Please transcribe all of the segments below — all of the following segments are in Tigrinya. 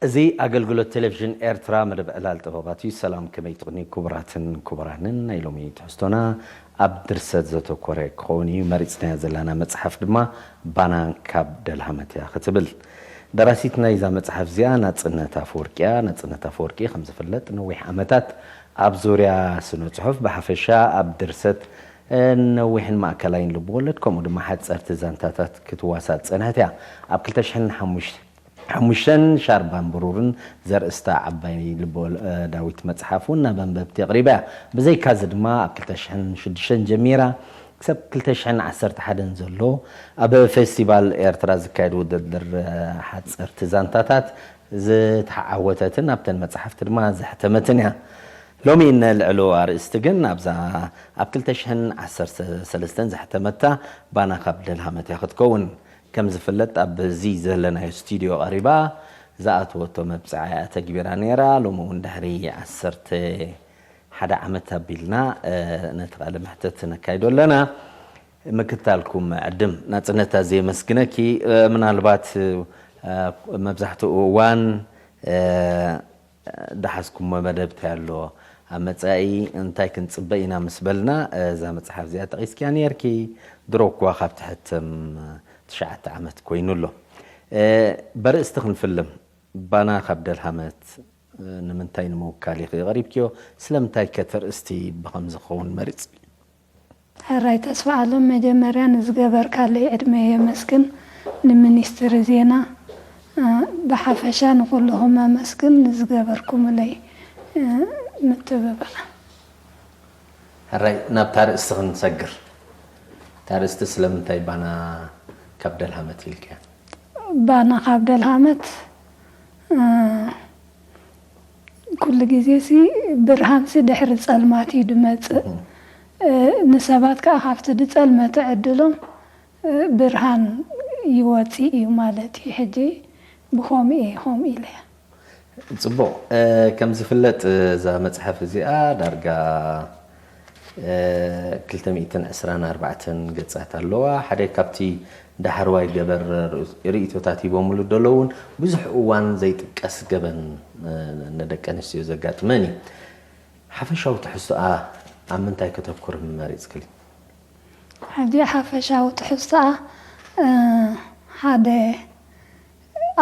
እዚ ኣገልግሎት ቴሌቪዥን ኤርትራ መደብ ዕላል ጥበባት እዩ። ሰላም፣ ከመይ ትቕኒ ክቡራትን ክቡራንን? ናይ ሎሚ ትሕዝቶና ኣብ ድርሰት ዘተኮረ ክኸውን እዩ። መሪጽናያ ዘለና መጽሓፍ ድማ ባና ካብ ደልሃመት እያ ክትብል። ደራሲት ናይዛ መጽሓፍ እዚኣ ናጽነት ኣፈወርቂ እያ። ናጽነት ኣፈወርቂ ከም ዝፍለጥ ነዊሕ ዓመታት ኣብ ዙርያ ስነ ጽሑፍ ብሓፈሻ ኣብ ድርሰት ነዊሕን ማእከላይን ልብወለድ ከምኡ ድማ ሓጸርቲ ዛንታታት ክትዋሳእ ዝጸንሐት እያ። ኣብ ክልተ ሽሕን ሓሙሽተ ሓሙሽተን ሻርባን ብሩርን ዘርእስታ ዓባይ ልበወለዳዊት መጽሓፍ እውን ናብ ኣንበብቲ ኣቕሪባ እያ። ብዘይካዚ ድማ ኣብ ክልተ ሽሕን ሽዱሽተን ጀሚራ ክሳብ ክልተ ሽሕን ዓሰርተ ሓደን ዘሎ ኣብ ፌስቲቫል ኤርትራ ዝካየድ ውድድር ሓጸርቲ ዛንታታት ዝተዓወተትን ኣብተን መጽሓፍቲ ድማ ዘሕተመትን እያ። ሎሚ እነልዕሎ ኣርእስቲ ግን ኣብዛ ኣብ ክልተ ሽሕን ዓሰርተ ሰለስተን ዘሕተመታ ባና ካብ ደልሃመት እያ ክትከውን። ከም ዝፍለጥ ኣብዚ ዘለናዮ ስቱድዮ ቀሪባ ዝኣተወቶ መብጽዓ እያ ተግቢራ ነይራ። ሎሚ እውን ድሕሪ ዓሰርተ ሓደ ዓመት ኣቢልና ነቲ ቃለ መሕተት ነካይዶ ኣለና። ምክታልኩም ዕድም ናጽነት ኣዝየ የመስግነኪ። ምናልባት መብዛሕትኡ እዋን ደሓዝኩሞ መደብ እንታይ ኣሎ፣ ኣብ መጻኢ እንታይ ክንጽበ ኢና ምስ በልና፣ እዛ መጽሓፍ እዚኣ ጠቒስኪያ ነይርኪ። ድሮ እኳ ካብ ትሕተም ትሽዓተ ዓመት ኮይኑ ኣሎ። በርእስቲ ክንፍልም፣ ባና ካብ ደልሃመት ንምንታይ ንምውካል ኢኺ የቕሪብክዮ? ስለምንታይ ከ እቲ ርእስቲ ብኸምዚ ክኸውን መሪጽ? ሕራይ ተስፋ ኣለም፣ መጀመርያ ንዝገበርካለይ ዕድመ የመስግን፣ ንሚኒስትሪ ዜና፣ እ፣ ብሓፈሻ ንኹልኹም ኣመስግን ንዝገበርኩምለይ፣ እ፣ ምትብባዕ። ሕራይ ናብታ ርእስቲ ክንሰግር። እታ ርእስቲ ስለምንታይ ባና ካብ ደልሃመት ኢልክያ? ባና ካብ ደልሃመት፣ እ፣ ኩሉ ግዜ ሲ ብርሃን ሲ ድሕሪ ጸልማት እዩ ድመጽእ። እህ። እ፣ ንሰባት ከኣ ካብቲ ድጸልመ ትዕድሎም፣ እ፣ ብርሃን ይወጽእ እዩ ማለት እዩ። ሕጂ ብኸምኡ እየ ከምኡ ኢለ። ጽቡቕ። እ፣ ከም ዝፍለጥ እዛ መጽሓፍ እዚኣ ዳርጋ፣ እ፣ ክልተ ሚእትን ዕስራን ኣርባዕተን ገጻት ኣለዋ። ሓደ ካብቲ ዳሕረዋይ ገበር ርእስ-፣ ርእይቶታት ሂቦምሉ ዘለዉ እውን ብዙሕ እዋን ዘይጥቀስ ገበን፣ እ፣ ንደቂ ኣንስትዮ ዘጋጥመን እዩ። ሓፈሻዊ ትሕዝቶኣ ኣብ ምንታይ ከተኩር መሪጽክሊ? ሕጂ ሓፈሻዊ ትሕዝቶኣ፣ እ፣ ሓደ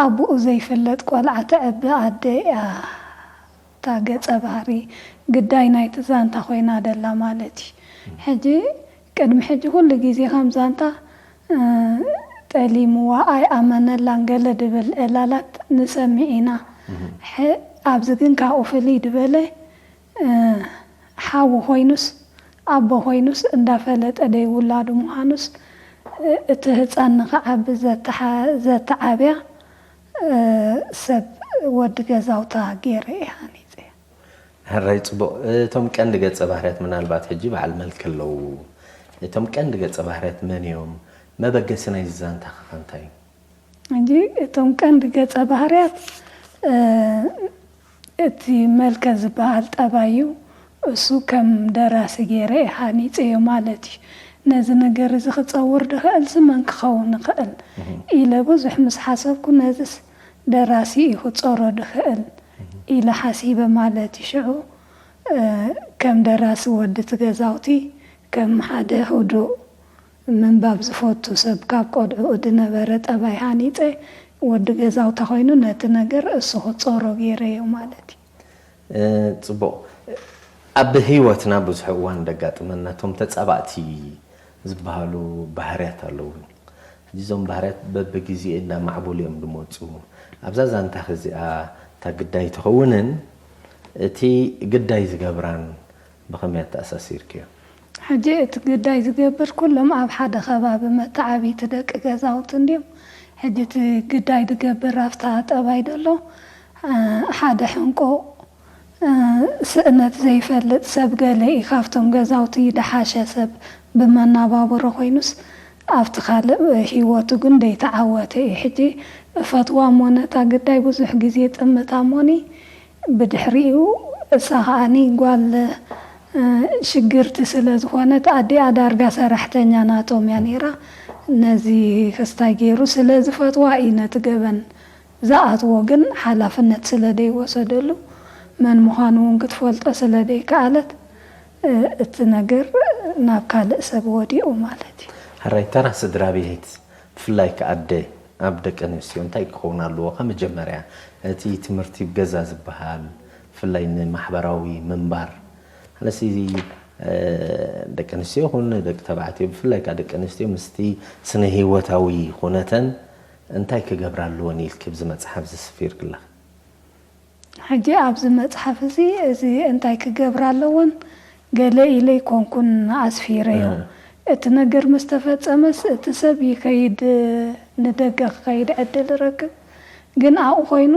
ኣቦኡ ዘይፍለጥ ቆልዓ ተዕቢ ኣደ እያ እታ ገጸ ባህሪ፣ ግዳይ ናይቲ ዛንታ ኮይና ደላ ማለት እዩ። ሕጂ፣ ቅድሚ ሕጂ ኩሉ ግዜ ከም ዛንታ፣ እ፣ ጠሊምዋ፣ ኣይኣመነላን ገለ ድብል ዕላላት ንሰምዕ ኢና። እህ። ሐ-፣ ኣብዚ ግን ካብኡ ፍልይ ድበለ፣ እ፣ ሓው ኮይኑስ፣ ኣቦ ኮይኑስ፣ እንዳፈለጠ ደይ ውላዱ ምዃኑስ፣ እ፣ እቲ ህጻን ንኽዓቢ ዘተሓ-፣ ዘተዓብያ፣ እ፣ ሰብ ወዲ ገዛውታ ገይረ እየ ሃኒጸ። ሕራይ ጽቡቕ። እቶም ቀንዲ ገጸ ባህርያት ምናልባት ሕጂ በዓል መልኪ ኣለዉ። እቶም ቀንዲ ገጸ ባህርያት መን እዮም? መበገሲ ናይዚ ዛንታ ከ እንታይ እዩ? ሕጂ እቶም ቀንዲ ገጸ ባህርያት፣ እ፣ እቲ መልከ ዝበሃል ጠባይ እዩ። እሱ ከም ደራሲ ገይረ እየ ሃኒጸዮ ማለት እዩ። ነዚ ነገር እዚ ክጸውር ድኽእል ሲ መን ክኸውን ይኽእል እህ። ኢለ ብዙሕ ምስ ሓሰብኩ፣ ነዚስ ደራሲ እዩ ክጾሮ ድኽእል እህ። ኢለ ሓሲበ ማለት እዩ። ሽዑ፣ እ፣ ከም ደራሲ ወዲ እቲ ገዛውቲ፣ ከም ሓደ ህዱእ ምንባብ ዝፈቱ ሰብ ካብ ቆልዕኡ ድነበረ ጠባይ ሃኒጸ፣ ወዲ ገዛውታ ኮይኑ ነቲ ነገር እሱ ክጾሮ ገይረዮ ማለት እዩ። እ፣ ጽቡቕ። ኣብ ህይወትና ብዙሕ እዋን ደጋጥመና እቶም ተጻባእቲ ዝበሃሉ ባህርያት ኣለዉ። ሕጂ እዞም ባህርያት በብግዜ እንዳማዕበሉ እዮም ድመጹ። ኣብዛ ዛንታኺ እዚኣ እታ ግዳይ ትኸውንን እቲ ግዳይ ዝገብራን ብኸመይ ኣተኣሳሲርክዮ? ሕጂ እቲ ግዳይ ዝገብር ኩሎም ኣብ ሓደ ከባቢ መተዓብይቲ ደቂ ገዛውቲ እንድዮም። ሕጂ እቲ ግዳይ ዝገብር ኣብታ ጠባይ ደሎ፣ እ፣ ሓደ ሕንቆ፣ እ፣ ስእነት ዘይፈልጥ ሰብ ገለ እዩ ካብቶም ገዛውቲ ድሓሸ ሰብ ብመናባብሮ ኮይኑስ ኣብቲ ካልእ ህይወቱ ግን ደይተዓወተ እዩ። ሕጂ እፈትዋ እሞ ነታ ግዳይ ብዙሕ ግዜ ጥምታ እሞኒ ብድሕሪኡ እሳ ከኣኒ ጓል፣ እ፣ ሽግርቲ ስለ ዝኾነት ኣዲኣ ዳርጋ ሰራሕተኛ ናቶም እያ ነይራ። ነዚ ክስታይ ገይሩ ስለ ዝፈትዋ እዩ ነቲ ገበን ዝኣትዎ ግን ሓላፍነት ስለ ደይወሰደሉ፣ መን ምዃኑ እውን ክትፈልጦ ስለ ደይከኣለት፣ እ፣ እቲ ነገር ናብ ካልእ ሰብ ወዲቑ ማለት እዩ። ሕራይ፣ ተራ ስድራ ቤት፣ ብፍላይ ከኣ ኣደ፣ ኣብ ደቂ ኣንስትዮ እንታይ ክኸውን ኣለዎ? ካብ መጀመርያ እቲ ትምህርቲ ገዛ ዝበሃል፣ ብፍላይ ንማሕበራዊ ምንባር፣ ኣለሲ፣ እ፣ ደቂ ኣንስትዮ ይኹን ደቂ ተባዕትዮ፣ ብፍላይ ከኣ ደቂ ኣንስትዮ ምስቲ ስነ ህይወታዊ ኩነተን እንታይ ክገብራ ኣለወን ኢልኪ ኣብዚ መጽሓፍ እዚ ስፊርኪ ኣለኺ? ሕጂ ኣብዚ መጽሓፍ እዚ፣ እዚ እንታይ ክገብራ ኣለወን ገለ ኢለ ኣይኮንኩን ኣስፊረዮ። እ። እቲ ነገር ምስ ተፈጸመስ እቲ ሰብ ይኸይድ፣ ንደገ ክኸይድ ዕድል ይረክብ። ግን ኣብኡ ኮይኑ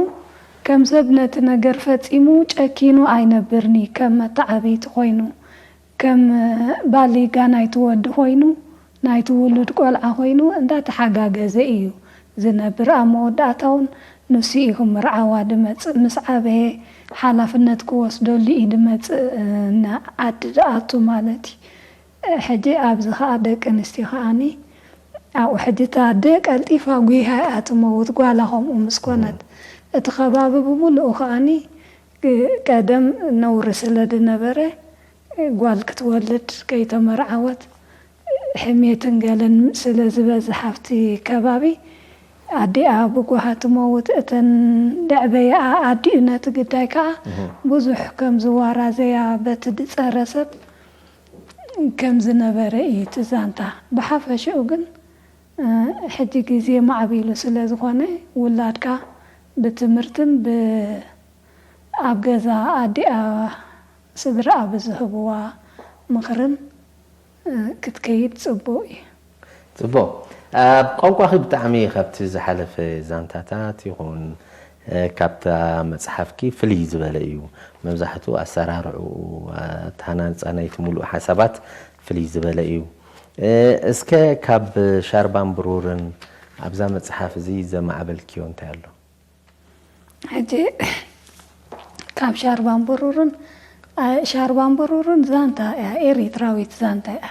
ከም ሰብ ነቲ ነገር ፈጺሙ ጨኪኑ ኣይነብርኒ፣ ከም መተዓብይቲ ኮይኑ፣ ከም ባሊጋ ናይቲ ወዲ ኮይኑ፣ ናይቲ ውሉድ ቆልዓ ኮይኑ እንዳተሓጋገዘ እዩ ዝነብር። ኣብ መወዳእታ እውን ንሱ እዩ ክምርዓዋ ድመጽእ። ምስ ዓበየ ሓላፍነት ክወስደሉ እዩ ድመጽእ፣ እ፣ ንዓዲ ድኣቱ ማለት እዩ። ሕጂ ኣብዚ ኸኣ ደቂ ኣንስትዮ ኸኣኒ ኣብኡ ሕጂ እታ ኣደ ቀልጢፋ ጒሃ እያ ትመውት፣ ጓላ ከምኡ ምስ ኮነት። እቲ ከባቢ ብምልኡ ኸኣኒ ቀደም ነውሪ ስለ ድነበረ ጓል ክትወልድ ከይተመርዓወት ሕሜትን ገለን ስለ ዝበዝሕ ኣብቲ ከባቢ ኣዲኣ ብጓሃ ትመውት። እተን ደዕበያኣ ኣዲኡ ነቲ ግዳይ ከኣ ብዙሕ ከም ዝዋራዘያ በቲ ድጸረ ሰብ ከም ዝነበረ እዩ እቲ ዛንታ። ብሓፈሽኡ ግን፣ እ፣ ሕጂ ግዜ ማዕቢሉ ስለ ዝኾነ፣ ውላድካ ብትምህርትን ብ-፣ ኣብ ገዛ ኣዲኣ ስድራኣ ብዝህብዋ ምኽርን፣ እ፣ ክትከይድ ጽቡቕ እዩ። ጽቡቕ። ኣብ ቋንቋኺ ብጣዕሚ ካብቲ ዝሓለፈ ዛንታታት ይኹን፣ እ፣ ካብታ መጽሓፍኪ ፍልይ ዝበለ እዩ። መብዛሕትኡ ኣሰራርዕኡ፣ ኣተሃናንጻ ናይቲ ምሉእ ሓሳባት ፍልይ ዝበለ እዩ። እ፣ እስከ ካብ ሻርባን ብሩርን ኣብዛ መጽሓፍ እዚ ዘማዕበልክዮ እንታይ ኣሎ? ሕጂ ካብ ሻርባን ብሩርን፣ ኣ፣ ሻርባን ብሩርን ዛንታ እያ፣ ኤሪትራዊት ዛንታ እያ።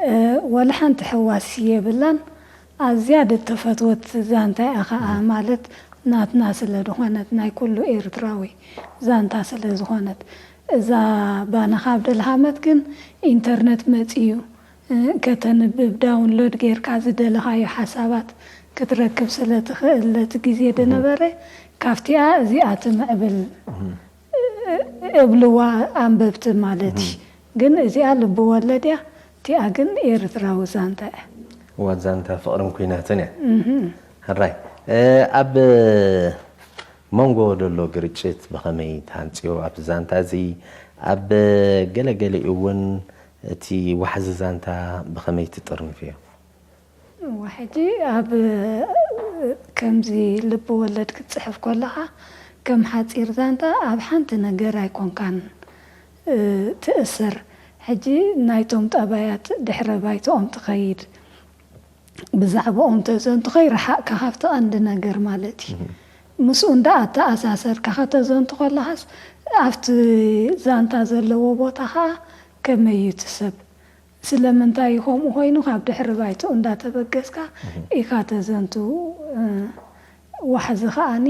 እ፣ ወላ ሓንቲ ሕዋስ የብላን። ኣዝያ ድተፈትወት ዛንታ እያ ኸኣ፣ ማለት ናትና ስለ ዝኾነት፣ ናይ ኩሉ ኤርትራዊ ዛንታ ስለ ዝኾነት። እዛ ባና ካብ ደልሃመት ግን ኢንተርነት መጺኡ፣ እ፣ ከተንብብ ዳውንሎድ ጌርካ ዝደለኻዮ ሓሳባት ክትረክብ ስለ ትኽእል፣ ነቲ ግዜ ድነበረ ካብቲኣ እዚኣ ትምዕብል፣ እ፣ እብልዋ ኣንበብቲ ማለት እዩ። ግን እዚኣ ልቢ ወለድ እያ፣ እቲኣ ግን ኤርትራዊ ዛንታ እያ። እዋ ዛንታ ፍቕርን ኲናትን እያ። እህ። ሕራይ፣ እ፣ ኣብ መንጎ ደሎ ግርጭት ብኸመይ ትሃንጽዮ? ኣብ ዛንታ እዚ፣ ኣብ ገለገሊኡ እውን እቲ ዋሕዚ ዛንታ ብኸመይ ትጥርንፍዮ? እዋ፣ ሕጂ ኣብ ከምዚ ልቢ ወለድ ክትጽሕፍ ከለኻ፣ ከም ሓጺር ዛንታ ኣብ ሓንቲ ነገር ኣይኮንካን፣ እ፣ ትእሰር። ሕጂ ናይቶም ጠባያት ድሕረ ባይትኦም ትኸይድ። ብዛዕባኦም ተዘንቱ ከይረሓቕካ ካብቲ ቀንዲ ነገር ማለት እዩ። እህ። ምስኡ እንዳ ኣተኣሳሰርካ ከተዘንቱ ከለኻስ፣ ኣብቲ ዛንታ ዘለዎ ቦታ ኸኣ ከመይ እዩ እቲ ሰብ? ስለምንታይ እዩ ከምኡ ኮይኑ? ካብ ድሕሪ ባይትኡ እንዳተበገስካ እህ። ኢኻ ተዘንቱ። እ፣ ዋሕዚ ከኣኒ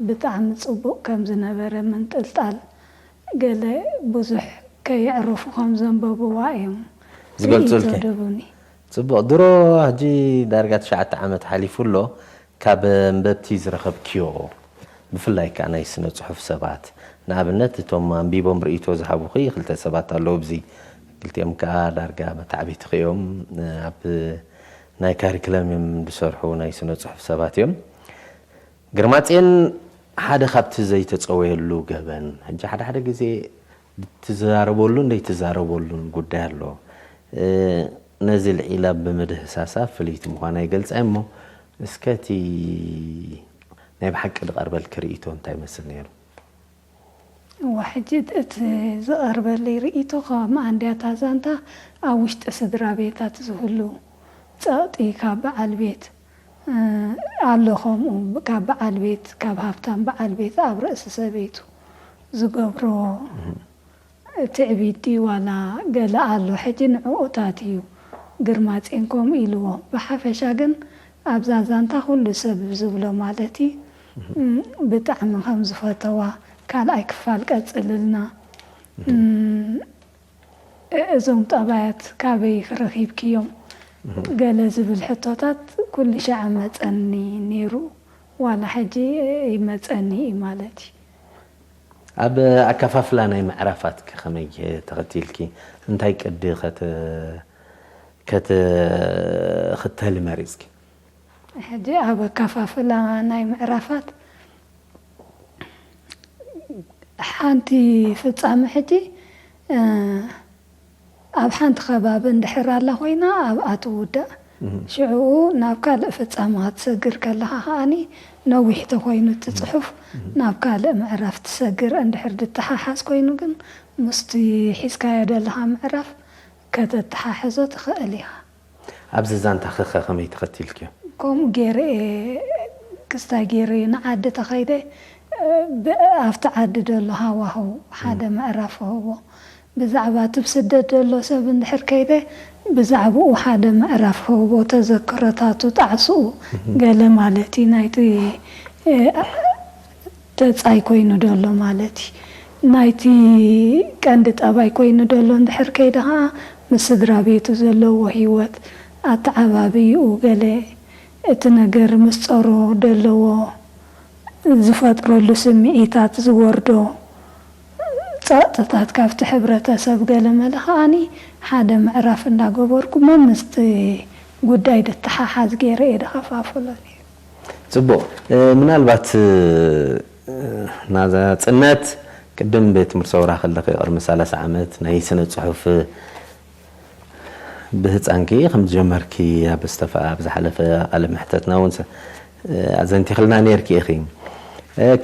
ብጣዕሚ ጽቡቕ ከም ዝነበረ ምንጥልጣል፣ ገለ ብዙሕ ከየዕረፉ ከም ዘንበብዋ እዮም ዝገልጹልኪ። ርእይቶ ደቡኒ። ጽቡቕ። ድሮ ሕጂ ዳርጋ ትሽዓተ ዓመት ሓሊፉ ኣሎ። ካብ ኣንበብቲ ዝረኸብክዮ፣ ብፍላይ ከኣ ናይ ስነ ጽሑፍ ሰባት፣ ንኣብነት እቶም ኣንቢቦም ርእይቶ ዝሃቡኺ ክልተ ሰባት ኣለዉ። ኣብዚ ክልቲኦም ከኣ ዳርጋ መታዕቢትኺ እዮም። ኣብ ናይ ካሪክለም እዮም ዝሰርሑ ናይ ስነ ጽሑፍ ሰባት እዮም። ግርማጽዮን ሓደ ካብቲ ዘይተጸወየሉ ገበን፣ ሕጂ ሓደ ሓደ ግዜ ትዛረበሉን ዘይትዛረበሉን ጉዳይ ኣሎ። እ፣ ነዚ ልዒላ ብምድህሳሳ ፍልይቲ ምዃና ይገልጻ እሞ፣ እስከ እቲ ናይ ብሓቂ ዝቐርበልኪ ርእይቶ እንታይ ይመስል ነይሩ? እዋ፣ ሕጂ እቲ ዝቐርበለይ ርእይቶ፣ ከም ኣንድያታ ዛንታ ኣብ ውሽጢ ስድራ ቤታት ዝህሉ ጸቕጢ ካብ በዓል ቤት፣ እ፣ ኣሎ። ከምኡ ካብ በዓል ቤት፣ ካብ ሃብታም በዓል ቤት ኣብ ርእሲ ሰበይቱ ዝገብሮ ትዕቢት ድዩ ዋላ ገለ ኣሎ። ሕጂ ንዕኡታት እዩ ግርማጼን ከምኡ ኢልዎ። ብሓፈሻ ግን ኣብዛ ዛንታ ኩሉ ሰብ ዝብሎ ማለት እዩ፣ እም፣ ብጣዕሚ ከም ዝፈተዋ፣ ካልኣይ ክፋል ቀጽልልና። እም፣ እ-፣ እዞም ጠባያት ካበይ ረኺብክዮም? ገለ ዝብል ሕቶታት ኩሉ ሻዕ መጸኒ ነይሩ፣ ዋላ ሕጂ ይመጸኒ እዩ ማለት እዩ። ኣብ ኣከፋፍላ ናይ ምዕራፋት ከ ከመይ ተኸቲልኪ? እንታይ ቅዲ ከት-፣ ከትኽተሊ መሪጽኪ? ሕጂ ኣብ ኣከፋፍላ ናይ ምዕራፋት ሓንቲ ፍጻመ ሕጂ፣ እ፣ ኣብ ሓንቲ ከባቢ እንድሕር ኣላ ኮይና ኣብኣ ትውዳእ። ሽዕኡ ናብ ካልእ ፍጻመ ክትሰግር ከለኻ ከኣኒ ነዊሕ ተኮይኑ እቲ ጽሑፍ ናብ ካልእ ምዕራፍ ትሰግር። እንድሕር ድተሓሓዝ ኮይኑ ግን ምስቲ ሒዝካዮ ዘለኻ ምዕራፍ ከተተሓሕዞ ትኽእል ኢኻ። ኣብዚ ዛንታ ኸኸ ከመይ ተኸቲልክዮ? ከምኡ ገይረ እየ፣ ክስታይ ገይረ ንዓዲ ተኸይደ፣ ብ-፣ ኣብቲ ዓዲ ዘሎ ሃዋህው ሓደ ምዕራፍ ክህቦ። ብዛዕባ እቲ ብስደት ዘሎ ሰብ እንድሕር ከይደ፣ ብዛዕባኡ ሓደ ምዕራፍ ክህቦ፣ ተዘክሮታቱ፣ ጣዕስኡ፣ ገለ ማለት እዩ ናይቲ፣ እ፣ ተጻይ ኮይኑ ደሎ ማለት እዩ። ናይቲ ቀንዲ ጠባይ ኮይኑ ደሎ እንድሕር ከይደ ኸኣ፣ ምስ ስድራ ቤቱ ዘለዎ ህይወት፣ ኣተዓባብይኡ፣ ገለ እቲ ነገር ምስ ጸሮ ደለዎ ዝፈጥረሉ ስምዒታት ዝወርዶ ጸቕጥታት ካብቲ ሕብረተሰብ ገለ መለ ከኣኒ ሓደ ምዕራፍ እንዳገበርኩ መምስቲ ጉዳይ ድተሓሓዝ ገይረ እየ ድኸፋፍሎ ነይሩ። ጽቡቕ። እ፣ ምናልባት፣ እ፣ ናጽነት ቅድም ቤት ትምህርቲ ሰውራ ከለኺ ቅድሚ ሰላሳ ዓመት ናይ ስነ ጽሑፍ ብህጻንኪ ከም ዝጀመርኪ ኣብ ዝተፈ-፣ ኣብ ዝሓለፈ ቃለ መሕተትና እውን ሰ-፣ ኣዘንቲኽልና ነይርኪ ኢኺ።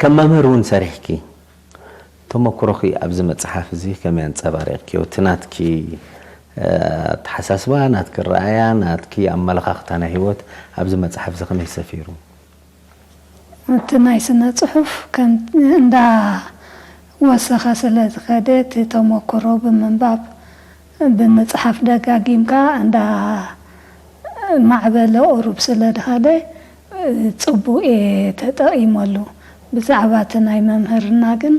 ከም መምህር እውን ሰሪሕኪ። ተመኩሮኺ ኣብዚ መጽሓፍ እዚ ከመይ ኣንጸባሪቕክዮ? እቲ ናትኪ፣ ኣተሓሳስባ፣ ናትኪ ኣረኣእያ፣ ናትኪ ኣመለኻኽታ ናይ ህይወት ኣብዚ መጽሓፍ እዚ ከመይ ሰፊሩ? እቲ ናይ ስነ ጽሑፍ ከም እንዳ ወሰኸ ስለ ዝኸደ፣ እቲ ተመኩሮ ብምንባብ፣ ብምጽሓፍ ደጋጊምካ እንዳ ማዕበለ ቁሩብ ስለ ዝኸደ፣ ጽቡቕ እየ ተጠቒመሉ። ብዛዕባ እቲ ናይ መምህርና ግን፣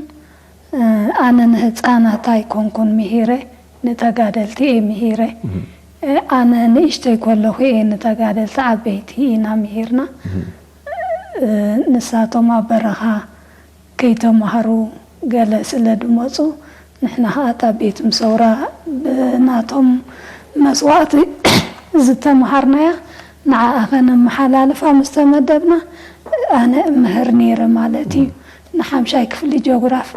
ኣነ ንህጻናት ኣይኮንኩን ምሂረ፣ ንተጋደልቲ እየ ምሂረ። ኣነ ንእሽተይ ከለኹ እየ ንተጋደልቲ ዓበይቲ ኢና ምሂርና። ንሳቶም ኣብ በረኻ ከይተማህሩ ገለ ስለ ድመጹ፣ ንሕና ኸኣ እታ ቤት ምሰውራ ብናቶም መስዋእቲ ዝተምሃርናያ ንዓኣ ኸነመሓላልፋ ምስ ተመደብና፣ ኣነ እምህር ነይረ ማለት እዩ። ንሓምሻይ ክፍሊ ጀግራፍ፣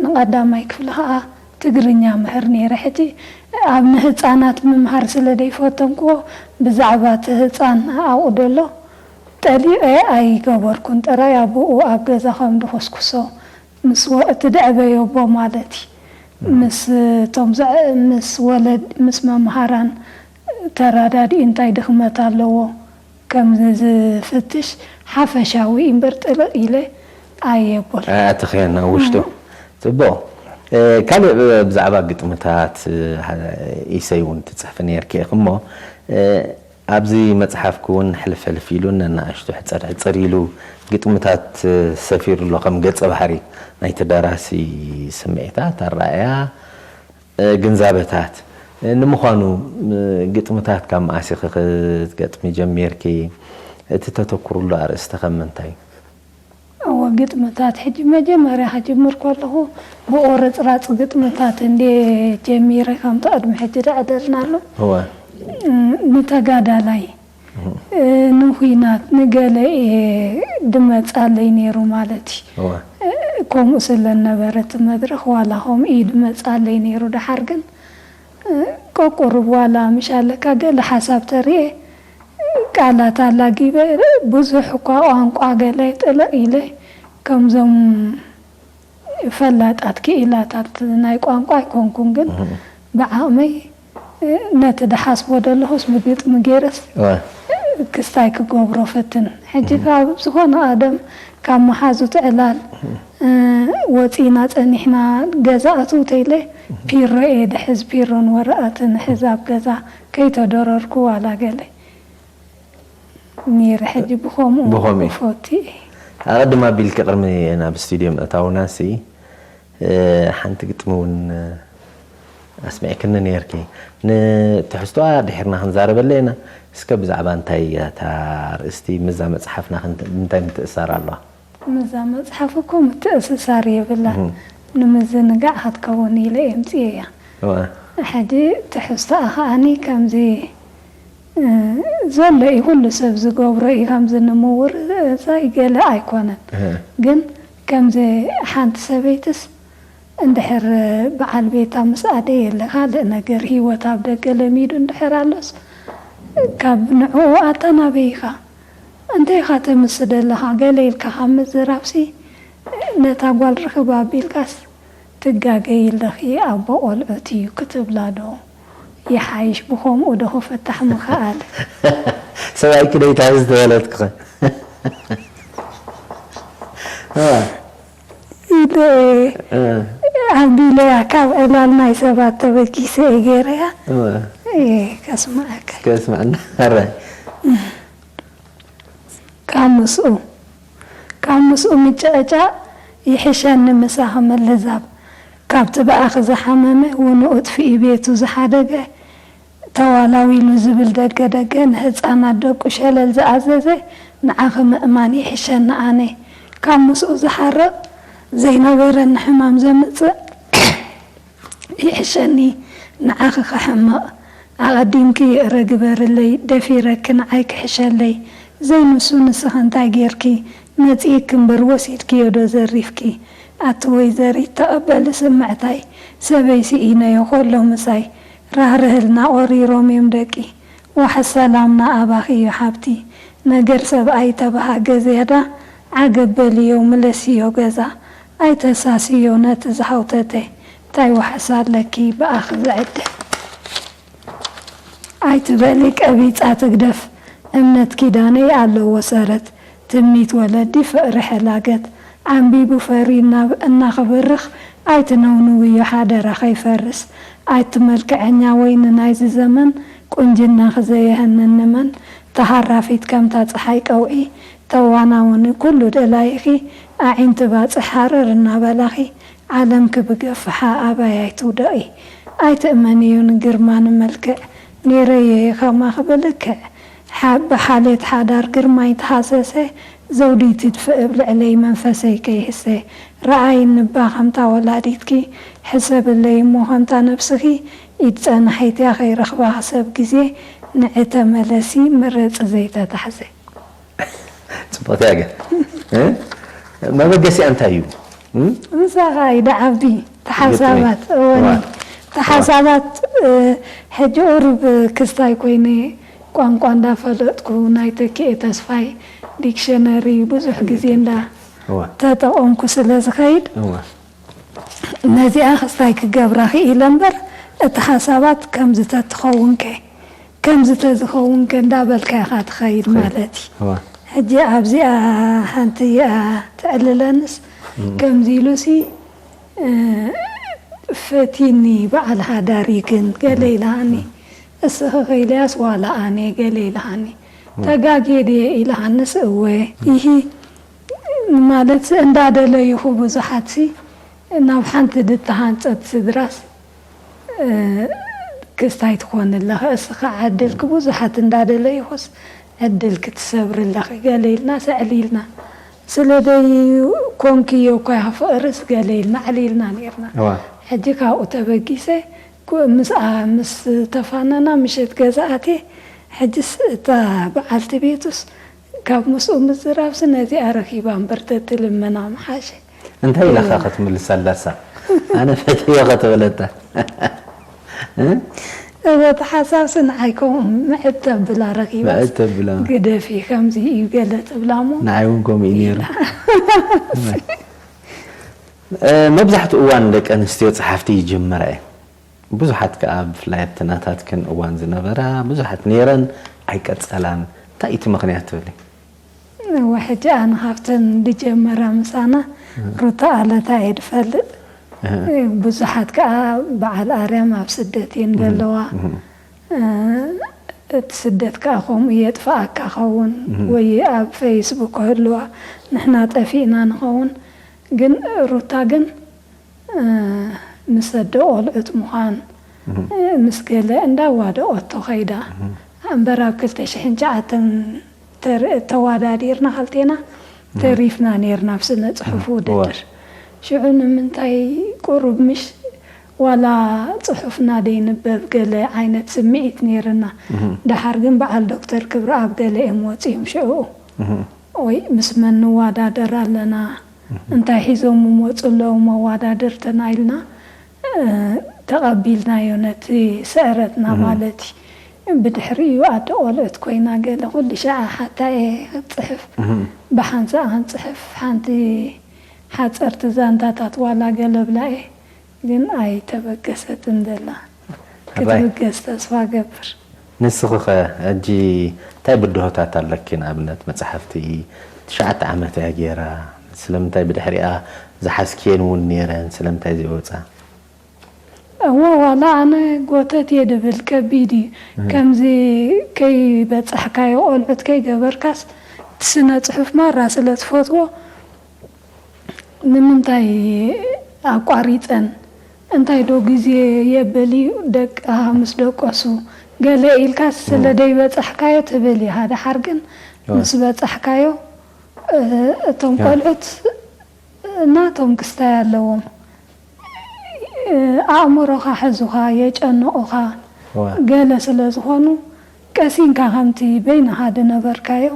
ንቐዳማይ ክፍሊ ኸኣ ትግርኛ እምህር ነይረ። ሕጂ ኣብ ንህጻናት ምምሃር ስለ ዘይፈተንክዎ፣ ብዛዕባ እቲ ህጻን ኣብኡ ደሎ ጠሊቐ ኣይገበርኩን፣ ጥራይ ኣቦኡ ኣብ ገዛ ከም ድኹስኩሶ ምስ ወ-፣ እቲ ደዕበዮ ኣቦ ማለት እዩ። ምስ እቶም ዘ-፣ ምስ ወለድ፣ ምስ መምሃራን ተራዳዲኡ እንታይ ድኽመት ኣለዎ ከም ዝፍትሽ ሓፈሻዊ እምበር ጥልቕ ኢለ ኣየቦል። ኣያእተኽዮን ኣብ ውሽጡ። እም። ጽቡቕ። እ፣ ካልእ ብዛዕባ ግጥምታት፣ እ፣ ኢሰይ እውን ትጽሕፊ ነይርኪ ኢኺ እሞ፣ እ፣ ኣብዚ መጽሓፍኪ እውን ሕልፍ ሕልፍ ኢሉ ነናእሽቱ ሕጽር ሕጽር ኢሉ ግጥምታት ሰፊሩ ኣሎ፣ ከም ገጸ ባህሪ ናይቲ ደራሲ ስምዒታት፣ ኣረኣእያ፣ ግንዛበታት። ንምዃኑ ግጥምታት ካብ መኣስ ኢኺ ክትገጥሚ ጀሚርኪ? እቲ ተተኩርሉ ኣርእስቲ ከ ምንታይ? እወ፣ ግጥምታት ሕጂ መጀመርያ ክጅምር ከለኹ ብቑርጽራጽ ግጥምታት እንድየ ጀሚረ፣ ከምቲ ቅድሚ ሕጂ ደዕደልና ኣሎ። እወ። እም፣ ንተጋዳላይ፣ እህ። እ፣ ንኹናት፣ ንገለ እየ ድመጻለይ ነይሩ ማለት እዩ። እወ። እ፣ ከምኡ ስለ ነበረ እቲ መድረኽ ዋላ ከምኡ እዩ ድመጻለይ ነይሩ። ደሓር ግን፣ እ፣ ቀቁርብ ዋላ ምሽ ኣለካ ገለ ሓሳብ ተርየ፣ ቃላት ኣላጊበ፣ ብዙሕ እኳ ቋንቋ ገለ ጥልቕ ኢለ፣ ከምዞም ፈላጣት ክኢላታት ናይ ቋንቋ ኣይኮንኩን፣ ግን እህ። ብዓቕመይ፣ እ፣ ነቲ ድሓስቦ ደለኹስ ብግጥሚ ገይረስ፣ እወ። እ፣ ክስታይ ክገብሮ ፈትን። ሕጂ እህ። ካብ ዝኾነ ቀደም ካብ መሓዙት ዕላል፣ እ፣ ወጺና ጸኒሕና ገዛ ኣትው ተይለ፣ ፒሮ እየ ድሕዝ፣ ፒሮን ወረቐትን እሕዝ ኣብ ገዛ ከይተደረርኩ ዋላ ገለ። ነይረ። ሕጂ ብኸምኡ ብኸምኡ እዩ። እፈቱ እየ። ኣቐድም ኣቢልኪ ቅድሚ ናብ ስቱድዮ ምእታውናሲ፣ እ፣ ሓንቲ ግጥሚ እውን፣ እ፣ ኣስሚዕክኒ ነይርኪ። ንትሕዝቶኣ ድሒርና ክንዛረበላ ኢና። እስከ ብዛዕባ እንታይ እያ እታ ኣርእስቲ? ምስዛ መጽሓፍና ክንት-፣ እንታይ ምትእስሳር ኣለዋ? ምስዛ መጽሓፍ እኮ ምትእስሳር የብላን። እህ። ንምዝንጋዕ ክትከውን ኢለ የምጽኤያ። እዋ። ሕጂ ትሕዝቶኣ ከኣኒ ከምዚ፣ እ፣ ዘሎ እዩ፣ ኩሉ ሰብ ዝገብሮ እዩ፣ ከምዚ ንምውርዛይ ገለ ኣይኮነን። እህ። ግን ከምዚ ሓንቲ ሰበይትስ እንድሕር በዓል ቤታ ምስ ኣደየለ ካልእ ነገር ህይወት ኣብ ደገ ለሚዱ እንድሕር ኣሎስ፣ ካብ ንዕኡ ኣታ ናበይ ኢኻ? እንታይ ኢኻ ተምስ ደለኻ? ገለ ኢልካ ካብ ምዝራብሲ፣ ነታ ጓል ርኽብ ኣቢልካስ ትጋገይ ኣለኺ፣ ኣቦ ቆልዑት እዩ ክትብላ ዶ ይሓይሽ? ብኸምኡ ዶ ክፍታሕ ምኽኣል? ሰብኣይኪ ዶ ይትሕዝ ተበለትኪ ኸ? እ። ኢለ እ። ኣቢለያ፣ ካብ ዕላል ናይ ሰባት ተበጊሰ እየ ገይረያ። እ። እየ ከስምዓካ። ከስምዓና። ሕራይ። ካብ ምስኡ፣ ካብ ምስኡ ምጭዕጫቕ ይሕሸኒ ምሳኺ ምልዛብ። ካብቲ ብኣኺ ዝሓመመ፣ ውንኡ ጥፍኢ ቤቱ ዝሓደገ፣ ተዋላዊሉ ዝብል ደገ ደገ፣ ንህጻናት ደቁ ሸለል ዝኣዘዘ፣ ንዓኺ ምእማን ይሕሸኒ ኣነ። ካብ ምስኡ ዝሓርቕ፣ ዘይነበረኒ ሕማም ዘምጽእ፣ ይሕሸኒ ንዓኺ ክሕመቕ። ኣቐዲምኪ ይቕረ ግበርለይ፣ ደፊረኪ ንዓይ ክሕሸለይ። ዘይንሱ ንስኺ እንታይ ጌርኪ? መጺእኪ እምበር ወሲድክዮ ዶ ዘሪፍኪ? ኣቲ ወይዘሪት ተቐበሊ ስምዕታይ፣ ሰበይ ስኢነዮ ከሎ ምሳይ። ራህርህልና ቆሪሮም እዮም ደቂ። ዋሕስ ሰላምና ኣባኺ እዩ ሓብቲ። ነገር ሰብኣይ ተበሃገ ዝያዳ፣ ዓገብ በልዮ ምለስዮ ገዛ። ኣይተሳስዮ ነቲ ዝሃውተተ። ታይ ዋሕስ ኣለኪ ብኣኺ ዝዕደ? ኣይትበሊ ቀቢጻ ትግደፍ፣ እምነት ኪዳነይ ኣለዎ ሰረት። ትምኒት ወለዲ ፍቕሪ ሕላገት፣ ዓምቢቡ ፈርዩ እናብ-፣ እናኽብርኽ፣ ኣይትነውንውዮ ሓደራ ከይፈርስ። ኣቲ መልክዐኛ ወይኒ ናይዚ ዘመን፣ ቁንጅናኺ ዘየሀንን ንመን። ተሃራፊት ከምታ ጸሓይ ቀውዒ፣ ተዋናውኒ ኩሉ ደላይኺ፣ ኣዒንቲ ባጽሕ ሃረር እናበላኺ፣ ዓለምኪ ብገፍሓ ኣባይ ኣይትውደቒ። ኣይትእመንዮ ንግርማ ንመልክዕ፣ ነይረዮ ከማኺ ብልክዕ። ሓ-፣ ብሓልየት ሓዳር ግርማይ ተሃሰሰ፣ ዘውዲ ትድፍእ ኣብ ልዕለይ መንፈሰይ ከይህሰ። ረኣይኒ እባ ከምታ ወላዲትኪ፣ ሕሰብለይ እሞ ከምታ ነብስኺ፣ ኢድ ጸናሒት እያ ከይረኽባ ክሰብ ግዜ፣ ንዒ ተመለሲ ምረጺ ዘይተታሕዘ። ጽቡቕቲ እያ ግን። እ? መበገሲኣ እንታይ እዩ? እ? ምሳኻ እዩ ደዓቢ ተሓሳባት። ግጥሚ። እወኒ። እዋ። ተሓሳባት፣ እ፣ ሕጂ ቁሩብ ክስታይ ኮይነ ቋንቋ እንዳፈለጥኩ ናይ ተኪኤ ተስፋይ ዲክሸነሪ ብዙሕ ግዜ እንዳ እዋ። ተጠቐምኩ ስለ ዝኸይድ እዋ። ነዚኣ ክስታይ ክገብራ ክኢለ እምበር፣ እቲ ሓሳባት ከምዚ ተትኸውን ከ፣ ከምዚ ተዝኸውን ከ እንዳበልካ ኢኻ ትኸይድ ትኸይድ። ማለት እዩ። እዋ። ሕጂ ኣብዚኣ ሓንቲ እያ ትዕልለንስ፣ እም። ከምዚ ኢሉሲ፣ እ፣ ፈቲኒ በዓል ሓዳሪ ግን ገለ እም። ኢላኒ። እም። እስኺ ኸይለያስ ዋላ ኣነ ገለ ኢላኒ። እም። ተጋግየ ድየ ኢላንስ እወ። እም። ይሂ ማለት እንዳደለይኹ ብዙሓትሲ ናብ ሓንቲ ድተሃንጸት ስድራስ፣ እ፣ ክስታይ ትኾኒ ኣለኺ። እስኻ ዕድልኪ ብዙሓት እንዳደለይኹስ ዕድልኪ ትሰብሪ ኣለኺ። ገለ ኢልና ሰዕል ኢልና። ስለ ደይ ኮንክዮ እኳ ኢኻ ፍቕርስ ገለ ኢልና ዕል ኢልና ነይርና። እዋ። ሕጂ ካብኡ ተበጊሰ ኩ-፣ ምስ ኣ-፣ ምስ ተፋነና ምሸት ገዛ ኣትየ፣ ሕጅስ እታ በዓልቲ ቤቱስ ካብ ምስኡ ምዝራብሲ ነዚኣ ረኺባ እምበር ተትልምና ምሓሸ። እንታይ ኢላኻ እወ። ክትምልሰላሳ? ኣነ ፈትዮ ከተበለታ። እ? እወ፣ እቲ ሓሳብሲ ንዓይ ከምኡ ምዕድ ተብላ ረኺባስ ምዕድ ተብላ። ግደፊ፣ ከምዚ እዩ ገለ ትብላ እሞ ንዓይ እውን ከምኡ እዩ ነይሩ። ኢላ። እ፣ መብዛሕትኡ እዋን ደቂ ኣንስትዮ ጸሓፍቲ ይጅምራ እየን። ብዙሓት ከኣ ብፍላይ ኣብቲ ናታትክን እዋን ዝነበራ ብዙሓት ነይረን ኣይቀጸላን። እንታይ እዩ እቲ ምኽንያት ትብሊ? እወ፣ ሕጂ ኣነ ካብተን ዝጀመራ ምሳና እህ። ሩታ ኣለታ እየ ዝፈልጥ። እህ። ብዙሓት ከኣ በዓል ኣርያም ኣብ ስደት እየን እህ። ዘለዋ። እህ። እ፣ እቲ ስደት ከኣ ከምኡ የጥፍኣካ ኸውን፣ እህ። ወይ ኣብ ፌስቡክ ክህልዋ ንሕና ጠፊእና ንኸውን። ግን ሩታ ግን፣ እ፣ ምስ ኣደ ቆልዑት ምዃን፣ እህ። እ፣ ምስ ገለ እንዳዋደቐቶ ኸይዳ። እህ። እምበር ኣብ ክልተ ሽሕን ትሽዓተን ተር-፣ ተዋዳዲርና ክልቴና እህ። ተሪፍና ኔርና ኣብ ስነ ጽሑፍ እህ። ውድድር። እዋ። ሽዑ ንምንታይ ቁሩብ ምሽ ዋላ ጽሑፍና ደይንበብ ገለ ዓይነት ስምዒት ኔርና። እህ። ደሓር ግን በዓል ዶክተር ክብረኣብ ገለ እዮም ወጺኦም ሽዑ። እህ። ወይ ምስ መን ንዋዳደር ኣለና፣ እህ። እንታይ ሒዞም ይመጹ ኣለዉ መዋዳድርትና ኢልና፣ እ፣ ተቐቢልናዮ ነቲ ስዕረትና እህ። ማለት እዩ። ብድሕሪኡ ኣደ ቆልዑት ኮይና ገለ ኩሉ ሻዕ ሓታ እየ ክትጽሕፍ፣ እህ። ብሓንሳእ ክንጽሕፍ ሓንቲ ሓጸርቲ ዛንታታት ዋላ ገለ ብላ እየ፣ ግን ኣይተበገሰትን ዘላ። ሕራይ። ክትብገስ ተስፋ ገብር። ንስኺ ኸ ሕጂ እንታይ ብድሆታት ኣለኪ? ንኣብነት መጽሓፍቲ ትሽዓተ ዓመት እያ ገይራ። ስለምንታይ ብድሕሪኣ ዝሓዝክየን እውን ነይረን፣ ስለምንታይ ዘይወጻ? እወ፣ ዋላ ኣነ ጎተት እየ ድብል፣ ከቢድ እዩ። እህ። ከምዚ ከይበጻሕካዮ፣ ቆልዑት ከይገበርካስ፣ እቲ ስነ ጽሑፍ ማራ ስለ ትፈትዎ፣ ንምንታይ ኣቋሪጸን? እንታይ ዶ ግዜ የብል እዩ፣ ደቅኻ ምስ ደቀሱ ገለ ኢልካስ ስለ እወ። ደይበጻሕካዮ ትብል ኢኻ። ደሓር ግን እወ። ምስ በጻሕካዮ፣ እ፣ እቶም እወ። ቆልዑት ናቶም ክስታይ ኣለዎም። እ፣ ኣእምሮኻ ሕዙኻ፣ የጨንቑኻ እወ። ገለ ስለ ዝኾኑ፣ ቀሲንካ ከምቲ በይንኻ ድነበርካዮ፣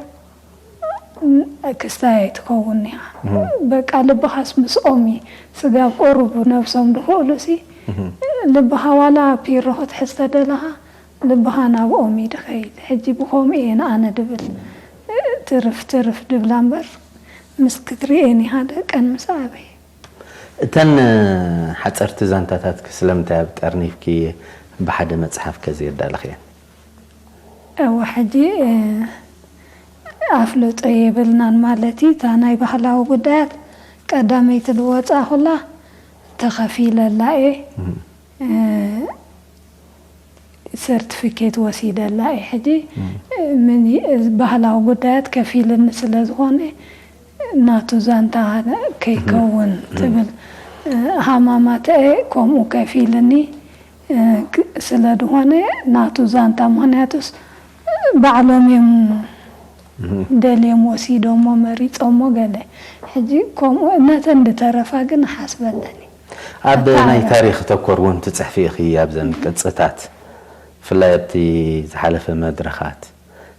ን-፣ ክስታይ ኣይትኸውን ኢኻ። እህ። በቃ ልብኻስ ምስኦም እዩ። ስጋብ ቁሩብ ነብሶም ድኽእሉሲ፣ እህ። ልብኻ ዋላ ፒሮ ክትሕዝ ተደለኻ፣ ልብኻ ናብኦም እዩ ድኸይድ። ሕጂ ብኸምኡ እየ ንኣነ ድብል። ትርፍ ትርፍ ድብላ እምበር፣ ምስ ክትርእየን ኢኻ ደቀን ምስ ኣበይ። እተን ሓጸርቲ ዛንታታትኪ ስለምንታይ ኣብ ጠርኒፍኪ ብሓደ መጽሓፍ ከ ዘየዳለኽየን? እወ፣ ሕጂ፣ እ፣ ኣፍልጦ የብልናን ማለት እዩ። እታ ናይ ባህላዊ ጉዳያት ቀዳመይቲ ዝወጻእኹላ ተኸፊለላ እየ። እም። እ፣ ሰርቲፊኬት ወሲደላ እየ። ሕጂ፣ እም። እ፣ ምን ይ-፣ ባህላዊ ጉዳያት ከፊልኒ ስለ ዝኾነ ናቱ ዛንታ ከይከውን እም። ትብል። እ፣ ሃማማተኤ ከምኡ ከፊልኒ እ፣ ክ-፣ ስለ ዝኾነ ናቱ ዛንታ፣ ምኽንያቱስ ባዕሎም እዮም እህ። ደልዮም ወሲዶሞ መሪጾሞ ገለ። ሕጂ ከምኡ ነተን ዝተረፋ ግን ሓስበለን እዩ። ኣብ ኣታ ናይ ኣበ- ታሪኽ ተኮር እውን ትጽሕፊ ኢኺ ኣብዘን ቅጽታት፣ ብፍላይ ኣብቲ ዝሓለፈ መድረኻት።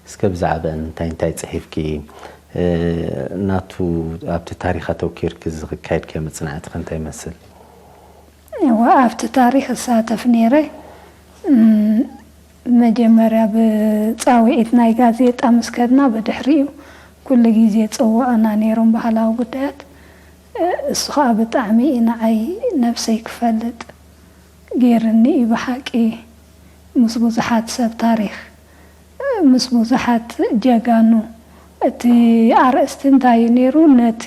እስከ ብዛዕባአን እንታይ እንታይ ጽሒፍኪ? እ፣ ናቱ ኣብቲ ታሪኽ ኣተኪርኪ ዝካየድ ከ መጽናዕቲ ከ እንታይ ይመስል? እወ፣ ኣብቲ ታሪኽ እሳተፍ ነይረ። እም፣ መጀመርያ ብጻውዒት ናይ ጋዜጣ ምስ ከድና፣ ብድሕሪኡ ኩሉ ግዜ ጽውዑና ነይሮም ባህላዊ ጉዳያት። እ፣ እሱ ኸኣ ብጣዕሚ እዩ ንዓይ ነብሰይ ክፈልጥ ገይርኒ እዩ ብሓቂ። ምስ ብዙሓት ሰብ ታሪኽ፣ ምስ ብዙሓት ጀጋኑ። እቲ ኣርእስቲ እንታይ እዩ ነይሩ? ነቲ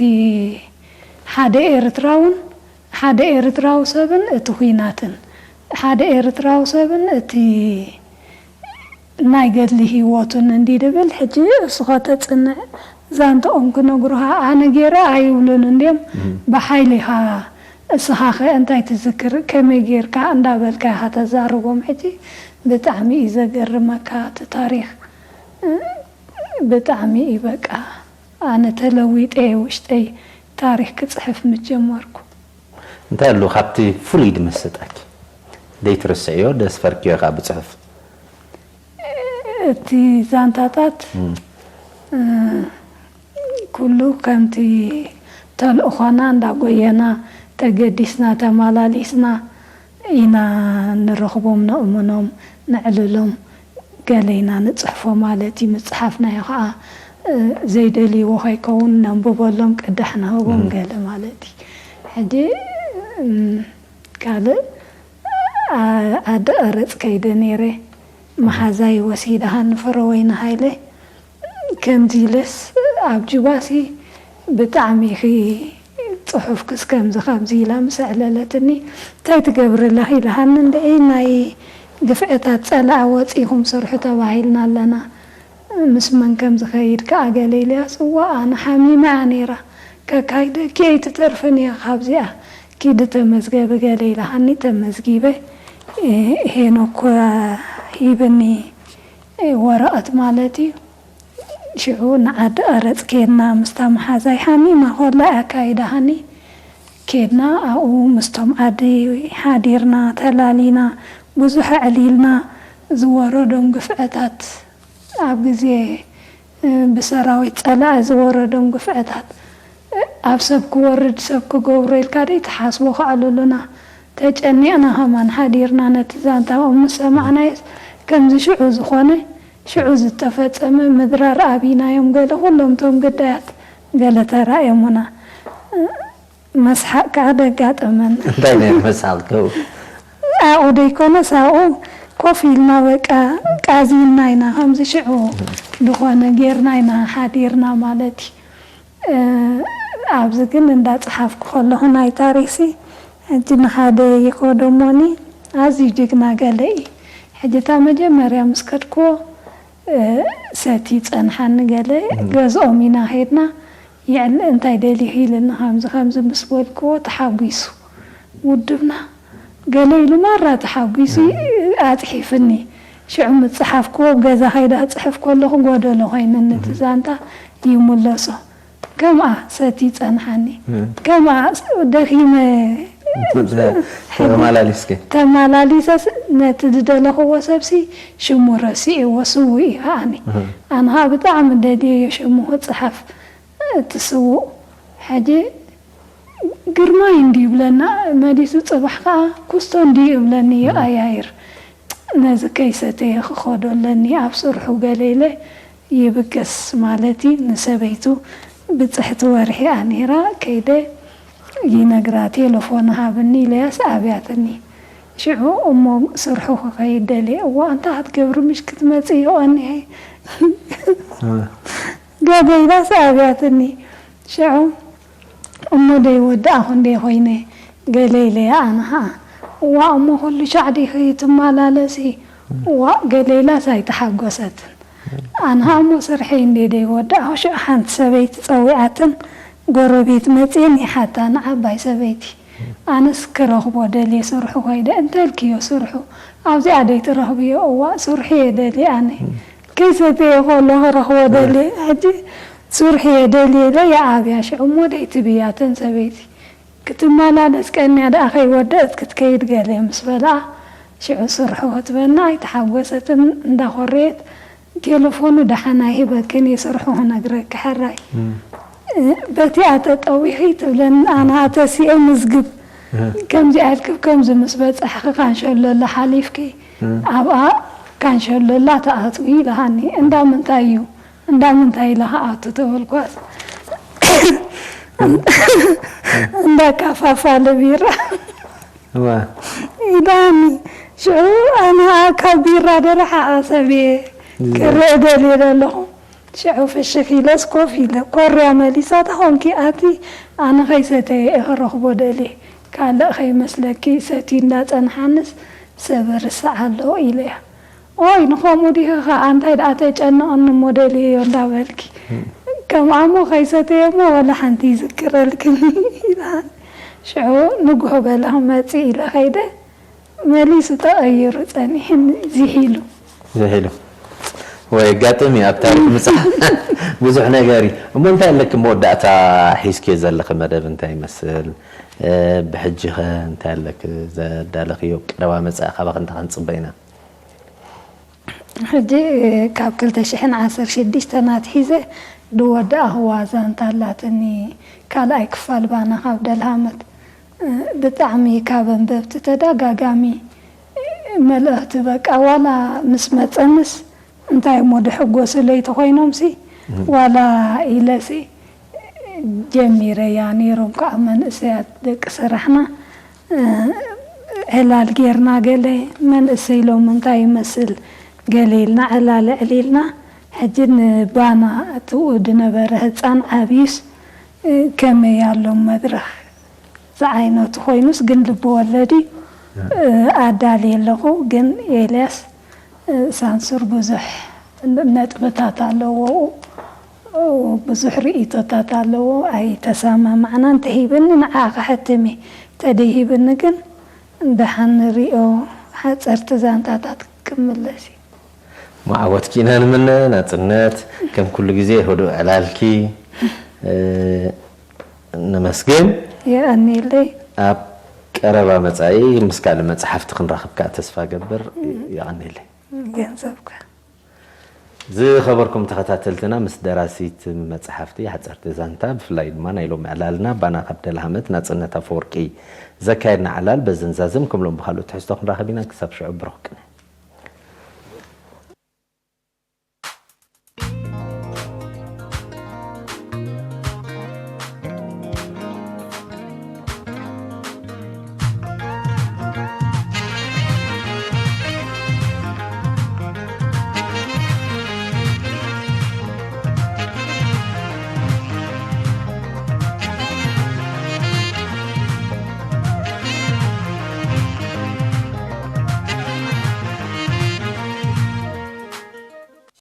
ሓደ ኤርትራውን ሓደ ኤርትራዊ ሰብን እቲ ኹናትን፣ ሓደ ኤርትራዊ ሰብን እቲ ናይ ገድሊ ህይወቱን እንዲ ድብል፣ ሕጂ እሱ ኸተጽንዕ ዛንትኦም ክነግሩኻ ኣነ ገይረ ኣይብሉን እንድዮም። እም። ብሓይሊ ኢኻ፣ እስኻ ኸ እንታይ ትዝክር? ከመይ ጌርካ እንዳበልካ ኢኻ ተዛርቦም። ሕጂ ብጣዕሚ እዩ ዘገርመካ እቲ ታሪኽ። ብጣዕሚ እዩ በቃ፣ ኣነ ተለዊጠ እየ ውሽጠይ ታሪኽ ክጽሕፍ ምስ ጀመርኩ። እንታይ ኣሎ ካብቲ ፍሉይ ዝመሰጠኪ? ዘይትርስዕዮ፣ ዘስፈርክዮ ከኣ ብጽሑፍ? እቲ ዛንታታት፣ እም። እ፣ ኩሉ ከምቲ ተልእኾና እንዳጎየና፣ ተገዲስና፣ ተማላሊስና ኢና ንረኽቦም፣ ነእምኖም፣ ነዕልሎም። ገለ ኢና ንጽሕፎ ማለት እዩ። ምጽሓፍናዮ ኸኣ፣ እ፣ ዘይደልይዎ ከይከውን ነንብበሎም፣ ቅዳሕ ንህቦም እም። ገለ ማለት እዩ። ሕጂ፣ እም፣ ካልእ፣ ኣ-፣ ዓዲ ቀረጽ ከይደ ነይረ። መሓዛይ ወሲዳሃኒ፣ ፍረወይኒ ሃይለ። ከምዚ ኢለስ ኣብ ጁባሲ ብጣዕሚ ኢኺ ጽሑፍክስ ከምዚ ከምዚ ኢላ ምስ ኣዕለለትኒ፣ እንታይ ትገብሪ ኣለኺ ኢላሃኒ፣ እንድዒ ናይ ግፍዕታት ጸላኢ ወጺኹም ስርሑ ተባሂልና ኣለና። ምስ መን ከም ዝኸይድ ከኣ ገለ ኢለያስ፣ እዋ ኣነ ሓሚመ እያ ነይራ፣ ከካይደኪ ኣይትተርፍን እያ ካብዚኣ፣ ኪዲ ተመዝገቢ ገለ ኢላሃኒ፣ ተመዝጊበ። እ፣ ሄኖክ ሂብኒ፣ እ፣ ወረቐት ማለት እዩ። ሽዑ ንዓዲ ቀረጽ ኬድና፣ ምስታ መሓዛይ ሓሚማ ኮላ እያ ኣካይዳሃኒ። ኬድና ኣብኡ ምስቶም ዓዲ ሓዲርና፣ ተላሊና፣ ብዙሕ ኣዕሊልና። ዝወረዶም ግፍዕታት፣ ኣብ ግዜ፣ እ፣ ብሰራዊት ጸላኢ ዝወረዶም ግፍዕታት፣ እ፣ ኣብ ሰብ ክወርድ ሰብ ክገብሮ ኢልካ ደይ ትሓስቦ ከዕልሉና። ተጨኒቕና ከማን ሓዲርና ነቲ ዛንታ ምስ ሰማዕናዮስ፣ ከምዚ ሽዑ ዝኾነ፣ ሽዑ ዝተፈጸመ ምድራር ኣብይናዮም። ገለ ኩሎም እቶም ግዳያት ገለ ተራእዮምና። እ፣ መስሓቕ ከኣ ደጋጠመና። እንታይ ናይ መስሓቕ ከው? ኣብኡ ደይኮነስ ኣብኡ ኮፍ ኢልና በቃ ቃዚና ኢና፣ ከምዚ ሽዑ ዝኾነ ጌርና ኢና ሓዲርና ማለት እዩ። እ፣ ኣብዚ ግን እንዳጸሓፍኩ ከለኹ ናይ ታሪኽሲ፣ ሕጂ ንሓደ ይኸዶ እሞኒ፣ ኣዝዩ ጅግና ገለ እዩ። ሕጂ እታ መጀመርያ ምስ ከድክዎ፣ እ፣ ሰቲ ጸንሓኒ ገለ፣ እም። ገዝኦም ኢና ኸድና፣ የዕል እንታይ ደሊኺ ኢሉኒ፣ ከምዚ ከምዚ ምስ በልክዎ ተሓጒሱ። ውድብና ገለ ኢሉ ማራ ተሓጒሱ ኣጽሒፍኒ። ሽዑ ምጽሓፍክዎ ኣብ ገዛ ከይደ ክጽሕፍ ከለኹ ጎደሎ ኮይንኒ እቲ ዛንታ ይምለሶ። ከምኣ ሰቲ ጸንሓኒ። ከምኣ ደኺመ ተመላሊስኪ? ተመላሊሰስ ነቲ ዝደለኽዎ ሰብሲ ሽሙ ረሲዕዎ ስዉእ እዩ ከዓኒ። ኣነ ኸዓ ብጣዕሚ ደልየዮ ሽሙ ክጽሓፍ እቲ ስዉእ። ሕጂ ግርማይ እንድዩ ይብለና፣ መሊሱ ጽባሕ ከኣ ኩስቶ እንድዩ ይብለኒ ይቐያይር። ነዚ ከይሰተየ ክኸዶ ኣለኒ ኣብ ስርሑ ገለ ኢለ ይብገስ ማለት እዩ። ንሰበይቱ ብጽሕቲ ወርሒ እያ ነይራ። ከይደ ይነግራ፣ ቴለፎን ሃብኒ ኢለያስ ኣብያትኒ። ሽዑ እሞ ስርሑ ክኸይድ ደልየ፣ እዋ ኣንታ ክትገብሪ ምሽ ክትመጺ ይቐንየ። ገለ ኢላስ ኣብያትኒ። ሽዑ እሞ ደይወዳእኹ እንዴ ኮይነ ገለ ኢለያ ኣነ ኸዓ። እዋ እሞ ኩሉ ሻዕ ዲኺ ትመላለሲ? እዋ ገለ ኢላስ ኣይተሓጎሰትን። ኣነ ኸዓ እሞ ስርሐይ እንዴ ደይወዳእኹ ሽዑ ሓንቲ ሰበይቲ ጸዊዓትን ጎረቤት መጺኤን ይሓታ ንዓባይ ሰበይቲ። ኣነስ ክረኽቦ ደልየ ስርሑ ከይደ። እንተልክዮ ስርሑ ኣብዚኣ ደይትረኽብዮ? እዋ ስርሑ እየ ደልየ ኣነ። ከይሰተየ ከሎ ክረኽቦ ደልየ። ሕጂ ስርሑ እየ ደልየ ኢለ ይኣብያ። ሽዑ እሞ ደይትብያተን ሰበይቲ። ክትመላለስ ቀንያ ደኣ ከይወደአት ክትከይድ ገለ ምስ በልኣ፣ ሽዑ ስርሑ ክትበልና ኣይተሓጎሰትን። እንዳኾረየት ቴለፎኑ ደሓን ኣይህበክን እየ ስርሑ ክነግረኪ ሕራይ። በቲኣ ተጠዊኺ ትብለኒ፣ ኣነ ኣተሲኤ ምዝግብ። ከምዚኣ ኢልኪ ከምዚ ምስ በጻሕኺ ካንሸሎላ ሓሊፍኪ ኣብኣ ካንሸሎላ ትኣትዊ ኢልሃኒ። እንዳ ምንታይ እዩ? እንዳ ምንታይ ኢለ ክኣቱ ተበልኳስ፣ እንዳ ካፋፋለ ቢራ እዋ። ኢላኒ። ሽዑ ኣነ ከዓ ካብ ቢራ ደረሓ ኣሰብየ ክርእ ደልየ ዘለኹ። ሽዑ ፍሽኽ ኢለስ ኮፍ ኢለ፣ ኮርያ መሊሳ፣ "ታ ኾንኪ ኣቲ ኣነ ከይሰተየ እየ ክረኽቦ ደልየ፣ ካልእ ከይመስለኪ ሰትዩ እንዳጸንሓንስ ሰብ እርስዕ ኣለዎ" ኢለያ። "ኦይ ንኸምኡ ዲኺ ኸኣ እንታይ ደኣ ተጨንቕኒ እሞ ደልየዮ እንዳበልኪ፣ ከምኣ እሞ ከይሰተየ እሞ ዋላ ሓንቲ ይዝክረልክን" ኢላኒ። ሽዑ ንግሆ በለ ክመጽእ ኢለ ከይደ፣ መሊሱ ተቐይሩ ጸኒሕኒ ዚሒሉ። ዝሒሉ። ወይ ኣጋጥም እዩ ኣብ ታሪኽ ምጽሓፍ ብዙሕ ነገር እዩ። እሞ እንታይ ኣለኪ መወዳእታ ሒዝክዮ ዘለኺ መደብ እንታይ ይመስል? እ፣ ብሕጂ ኸ እንታይ ኣለኪ ዘዳለኽዮ ቀረባ መጻኢ ካባኺ እንታይ ክንጽበ ኢና? ሕጂ ካብ ክልተ ሽሕን ዓሰርተ ሽዱሽተን ኣትሒዘ ዝወዳእኽዋ ዛንታ ኣላትኒ፣ ካልኣይ ክፋል ባና ካብ ደልሃመት። ብጣዕሚ ካብ ኣንበብቲ ተደጋጋሚ መልእኽቲ፣ በቃ ዋላ ምስ መጸንስ እንታይ እሞ ድሕጎሱ ለይቲ ኮይኖምሲ፣ ዋላ ኢለሲ ጀሚረያ ነይሮም ከዓ መንእሰያት ደቂ ስራሕና። እ፣ ዕላል ጌርና ገለ መንእሰይ ሎሚ እንታይ ይመስል ገለ ኢልና ዕላል ኣዕሊልና። ሕጂ ንባና እትኡ ዝነበረ ህፃን ዓብዩስ፣ እ፣ ከመይ ኣሎም መድረኽ ዝዓይነቱ ኮይኑስ ግን ልቢ ወለድ እዩ። ኣዳልየ ኣለኹ። ግን ኤልያስ ሳንሱር ብዙሕ ነጥብታት ኣለዎ፣ ብዙሕ ርእይቶታት ኣለዎ። ኣይተሰማማዕና እንተሂብኒ ንዓ ክሕትም እየ፣ ተደይሂብኒ ግን ደሓን ንሪኦ ሓፀርቲ ዛንታታት ክምለስ እዩ። መዓወትኪ ኢና ንምነ። ናፅነት፣ ከም ኩሉ ግዜ ህዱእ ዕላልኪ ነመስግን። የቐንየለይ። ኣብ ቀረባ መፃኢ ምስ ካልእ መፅሓፍቲ ክንራኽብ ከዓ ተስፋ ገብር። የቐንየለይ። ገንዘብካ። ዝኸበርኩም ተኸታተልትና፣ ምስ ደራሲት መፅሓፍቲ ሓፀርቲ ዛንታ፣ ብፍላይ ድማ ናይ ሎሚ ዕላልና ባና ካብ ደልሃመት ናፅነት ኣፈወርቂ ዘካየድና ዕላል በዚ ንዛዝም። ከም ሎም ብካልኦት ትሕዝቶ ክንራኸብ ኢና። ክሳብ ሽዑ ብሩኽ ቅነ።